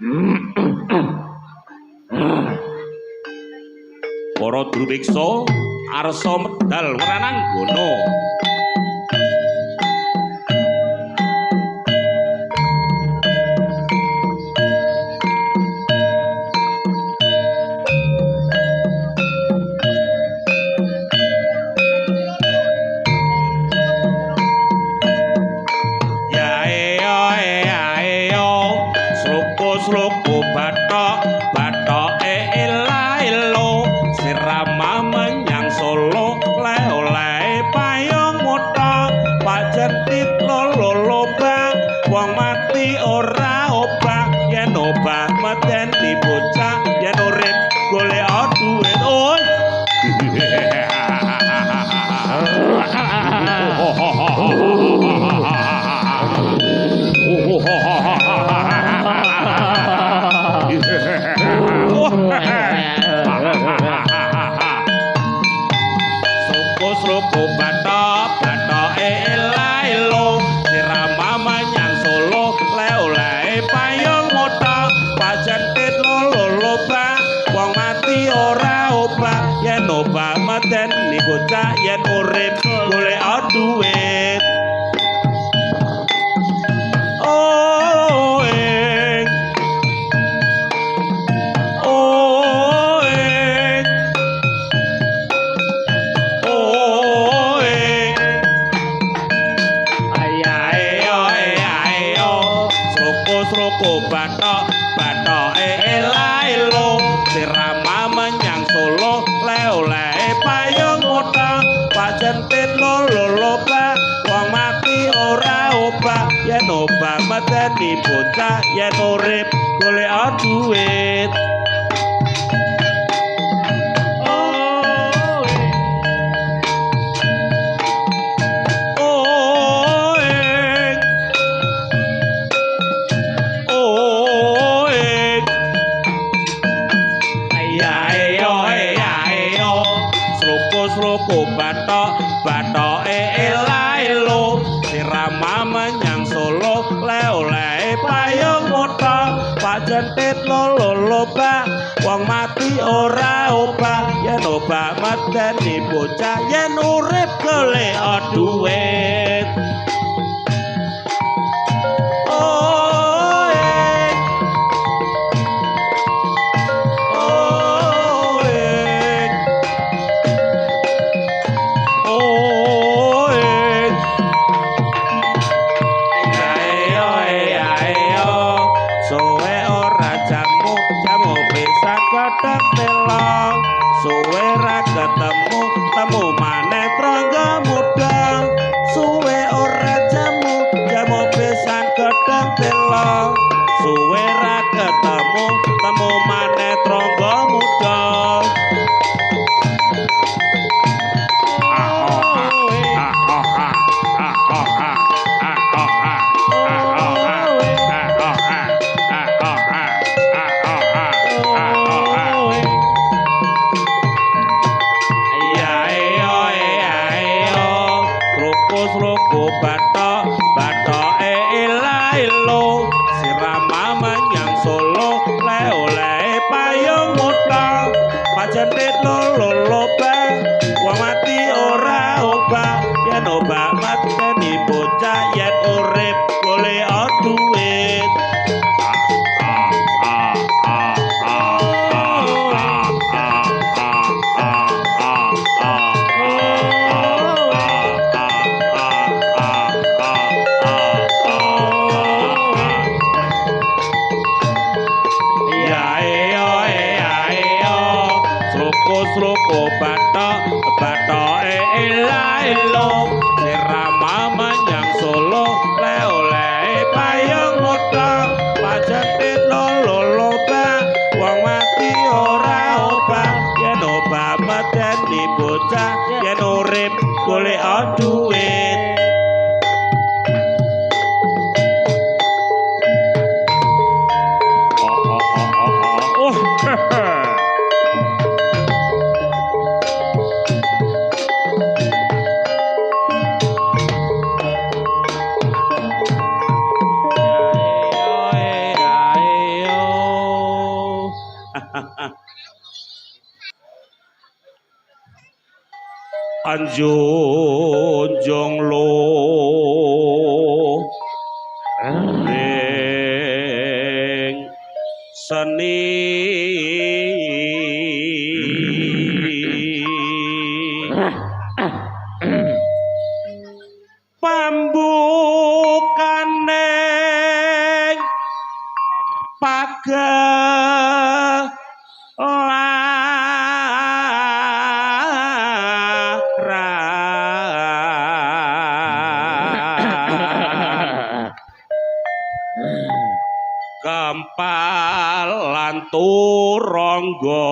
Para drupiksa arsa medal wrananggana. Ya eyo ya eyo sluku-sluku bathok bathoke ela-elo sirama menyang Solo le-olehe payung mutha Pak Jentit lolo loba wong mati ora obah yen obah medeni bocah yen urip golek duit. Oh. Sluku bathok bathoke ela-elo sirama menyang Solo le-olehe payung mutha Pak Jentit lolo loba wong mati ora obah yen obah medeni bocah yen urip golek duit. Oh ing oh ing oh ing ayo ayo sluku-sluku bathok bathoke ela-elo sirama menyang Solo le-olehe payung mutha Pak Jentit lolo loba wong mati ora obah yen obah medeni bocah yen urip golek duit. Oh oh ing oh ing ayo ayo sluku-sluku bathok bathoke ela-elo sirama menyang Solo le-olehe payung mutha Pak Jentit lolo loba wong mati ora obah yen obah medeni bocah yen urip golek duit. Oh ing oh ing oh ing ayo ayo suwe ora jamu jamu bisa godhong telo suwe ra ketemu temu maneh trangga mudhang suwe ora jamu jamu pisan godhong telo suwe ra ketemu temu maneh trangga mudhang. Sluku bathok bathoke ela-elo sirama menyang Solo le-olehe payung mutha Pak Jentit lolo loba wong mati ora obah yen obah medeni bocah yen urip golek duit. Sluku-sluku Anjunjung lo ing seni pambukane pagelaran kempal lan turangga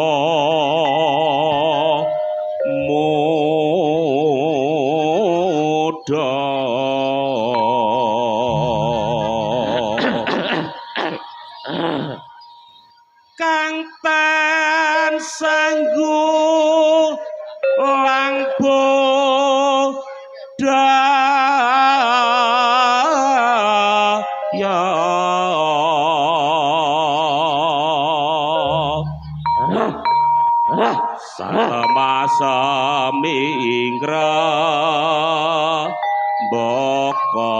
muda kang tansah lang budaya satemasa mingra baka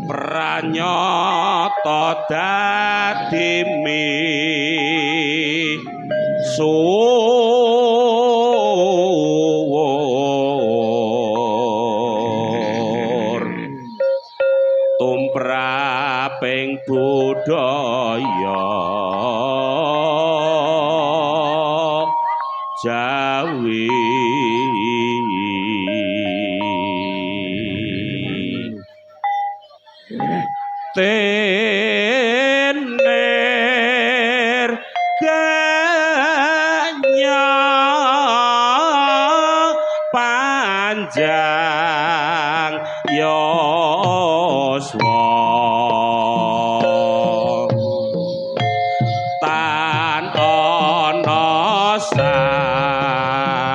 pranyata dadi misuwur tumraping budaya Jawi. Tener ganya panjang yoswa tan ana sawiji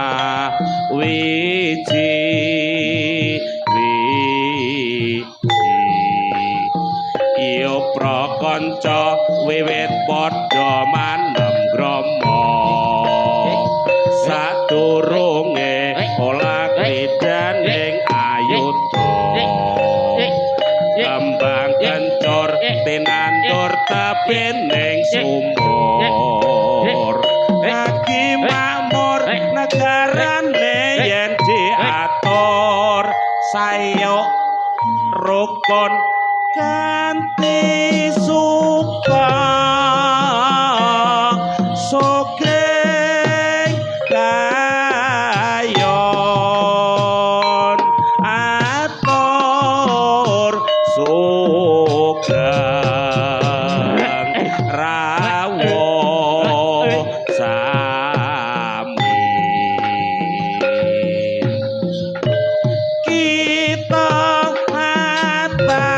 iyo prakanca wiwit padha manem grama sadurunge olah kridaning ayuda kembang kencur tinandur tepining sumur lagi makmur negarane yen diatur sayo rukun kanthi suka sugeng kayon atur sugeng rawuh sami kita atas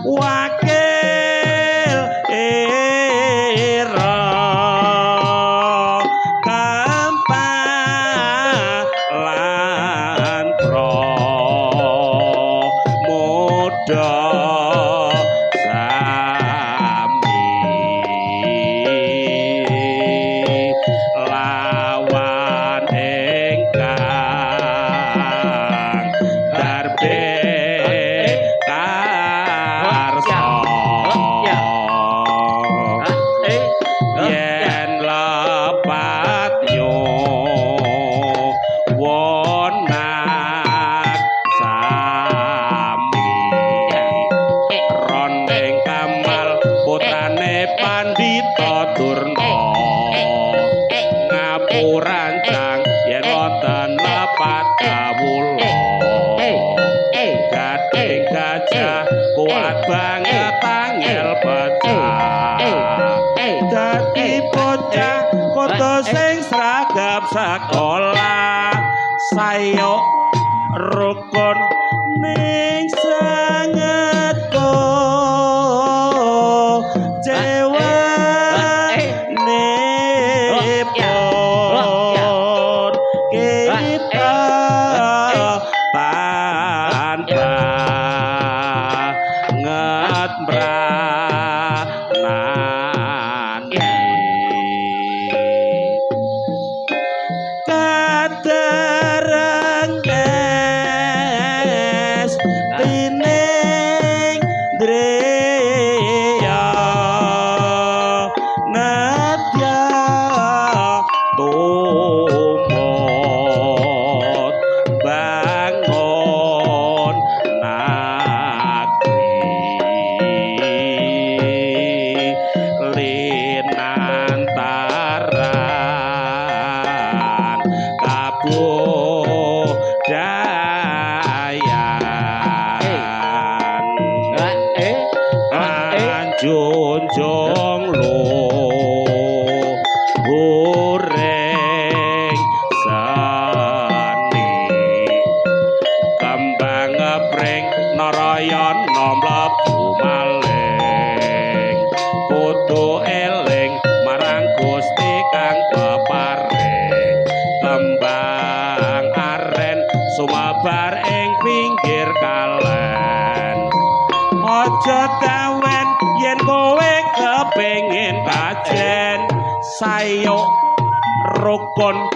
wakil era kempalan pramuda sami lawan ingkang darbe karsa yen lepat nyuwunak sami roning Kamal putrane Pandhita Durna ngapurancang yen wonten lepat kawula gading gajah kuat banget angel pecah dadi bocah kudu sing sragap sekolah sayo rukun ning sanget cewanipun kita tan Narayana mlebu maling. Kudu eling marang Gusti kang peparing. Kembang aren sumebar ing pinggir kalen. Aja dawen yen kowe kepengin kajen, sayuk rukun.